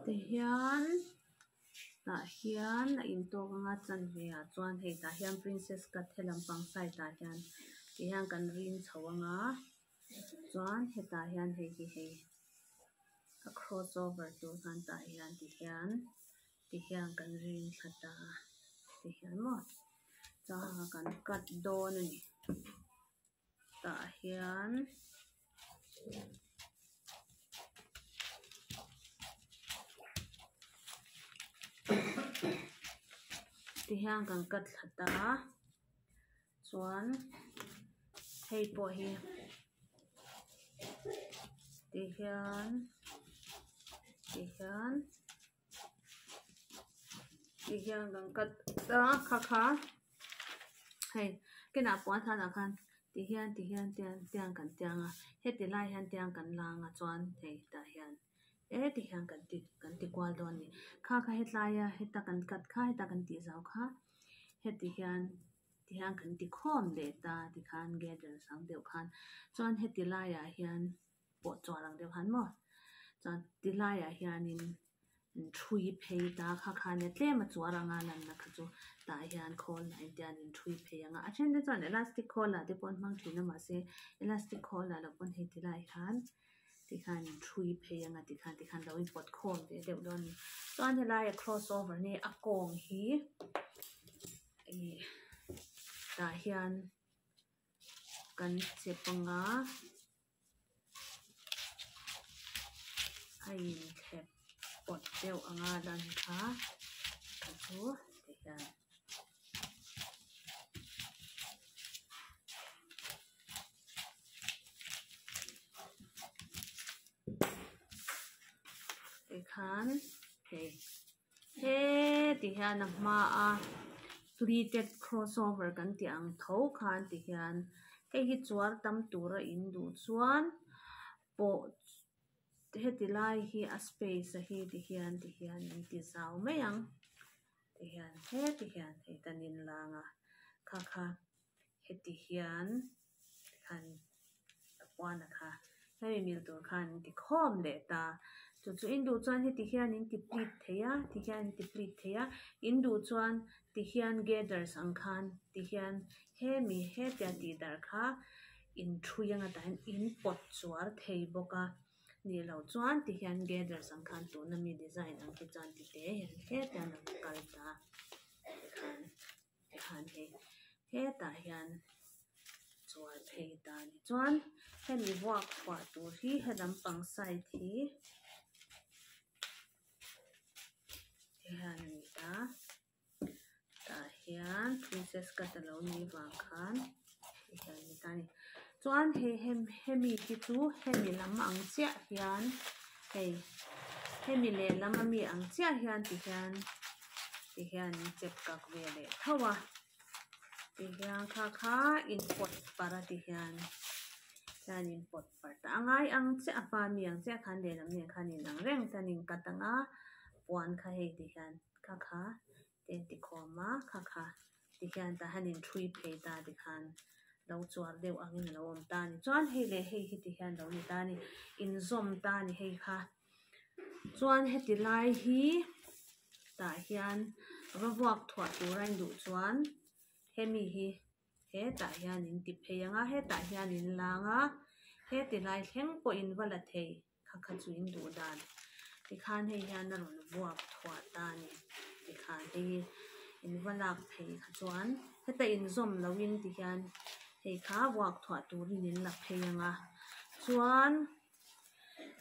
Tihian tah hian a intawk anga chanve ah chuan hei tah hian princess cut helam pang side ah hian tihian kan rin chho anga chuan hetah hian hei hi hei a cross over tur khan tah hian tihian tihian kan rin thla ta tihian maw chuan kan cut dawn a ni tah hian. Tihian kan cut thla ta chuan hei pawh hi tihian tihian tihian kan cut ta kha kha hei kinah puan thanah khan tihian tihian tiang tiang kan tiang a heti lai hian tiang kan lang a chuan hei tah hian heti hian kan ti kan ti kual dawn a ni kha kha hetlai a heta kan cut kha heta kan tih zau kha heti hian tihian kan ti khawm leh ta tikhan gather sang deuh khan chuan heti laiah hian pawh chuan ang deuh khan maw chuan ti laiah hianin thui phei ta kha khan e tlem a chuar anga lanna kha chu tah hian khawl ah hian in thui phei anga a then te chuan elastic khawl ah te pawh an hmang thin a mahse elastic khawl ah lo pawn hei ti lai khan tikhan in thui phei anga tikhan tikhan lo in pawt khawm ve deuh dawn a ni chuan helai a cross over hi a kawng hi ih tah hian kan chep anga a inthlep pawt deuh anga lan kha kha chu tihian. Tikhan hei heti hian a hmaa pleated crossover kan tih ang tho khan ti hian hei hi chuar tam tura in duh chuan pawh heti lai hi a space a hi ti hian ti hian an ti zau mai ang ti hian heti hian hei tan in lang a kha kha heti hian tikhan a puan a kha hemi mil tur khan an ti khawm leh ta chu chu in duh chuan heti hian in ti pleat thei a ti hian in ti pleat thei a in duh chuan ti hian gathers ang khan ti hian hemi hetia tih dar kha in thui anga tah hian in pawt chuar thei bawk a nih loh chuan ti hian gathers ang khan tuna mi design ang khi chuan ti te hian hetiang a lo kal ta tikhan tikhan hei hetah hian chuar phei ta a ni chuan hemi vuak chhuah tur hi he lampang side hi. Ti hian a ni ta. Tah hian princess cut a lo nih vang khan ti hian a ni ta a ni. Chuan hei hemi hi chu hemi lam ang chiah hian hei hemi lehlam ami ang chiah hian ti hian ti hian an chep kak ve leh tho a ti hian kha kha inpawt parh a ti hian hian inpawt parh ta a ngai ang chiah a hma ami ang chiah khan lehlam nen khan inang reng chuan inkat ang a puan kha hei ti hian kha kha te an ti khawm a kha kha ti hian tah hian inṭhui phei ta ti khan lo chuar deuh angin a lo awm ta a ni chuan hei leh hei hi ti hian lo ni ta a ni inzawm ta a ni hei kha chuan heti lai hi tah hian va vuak thuah tur a induh chuan hemi hi hetah hian in ti phei ang a hetah hian in lang a heti lai thleng pawh in va la thei kha kha chu in duh dan tikhan hei hian a rawn vuak thuah ta a ni tikhan hei hi in va lak phei kha chuan heta inzawm lohin tihian hei kha vuak thuah turin in la phei ang a chuan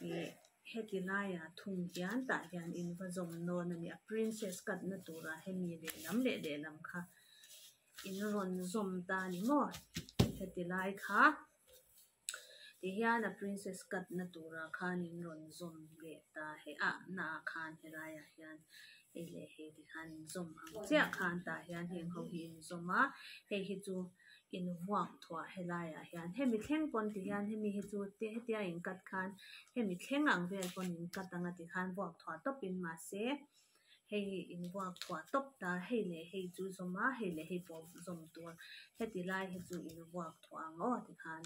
ih heti laiah thung hian tah hian in va zawm nawn a ni a princess cut na turah hemi lehlam leh lehlam kha in rawn zawm ta a ni maw heti lai kha. Tihian a princess cut na turah khan in rawn zawm leh ta hei ah na ah khan helaiah hian hei leh hei ti khan in zawm ang chiah khan tah hian heng ho hi in zawm a hei hi chu in vuak thuah helaiah hian hemi thleng pawn ti hian hemi hi chu hetia in cut khan hemi thleng ang vel pawn in cut anga tikhan vuak thuah tawpin mahse hei in vuak thuah tawp ta hei leh hei chu zawm a hei leh hei pawh zawm tur heti lai hi chu in vuak thuah ang aw tikhan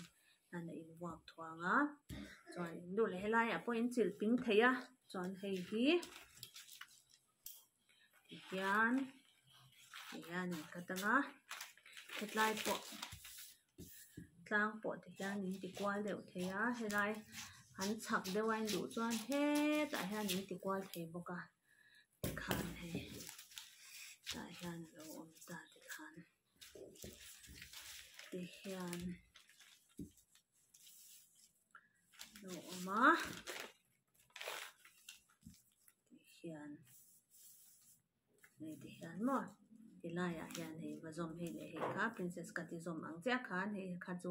hian a in vuak thuah ang a chuan in duh leh helaiah pawh in chilh ping thei a chuan hei hi tihian tihian in cut ang a hetlai pawh tlang pawh ti hian in ti kual deuh thei a helai an chhak deuh a in duh chuan hetah hian in ti kual thei bawk a tikhan hei tah hian a lo awm ta tikhan tihian a lo awm a tihian. Hei ti hian maw ti laiah hian hei va zawm hei leh hei kha princess ka ti zawm ang chiah khan hei kha chu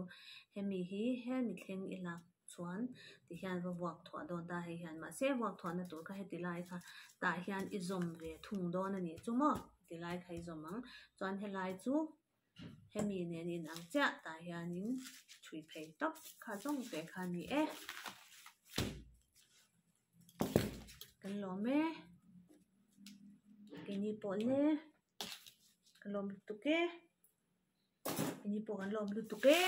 hemi hi hemi thleng i lak chuan ti hian va vuak thuah dawn ta hei hian mahse vuak thuahna tur kha heti lai kha tah hian i zawm ve thung dawn a nih chu maw ti lai kha i zawm ang chuan helai chu hemi nen in ang chiah tah hianin thui phei tawp kha zawng teh kha a ni e. Kan lawm e keini pawh le ka lawm lutuk e keini pawh kan lawm lutuk e.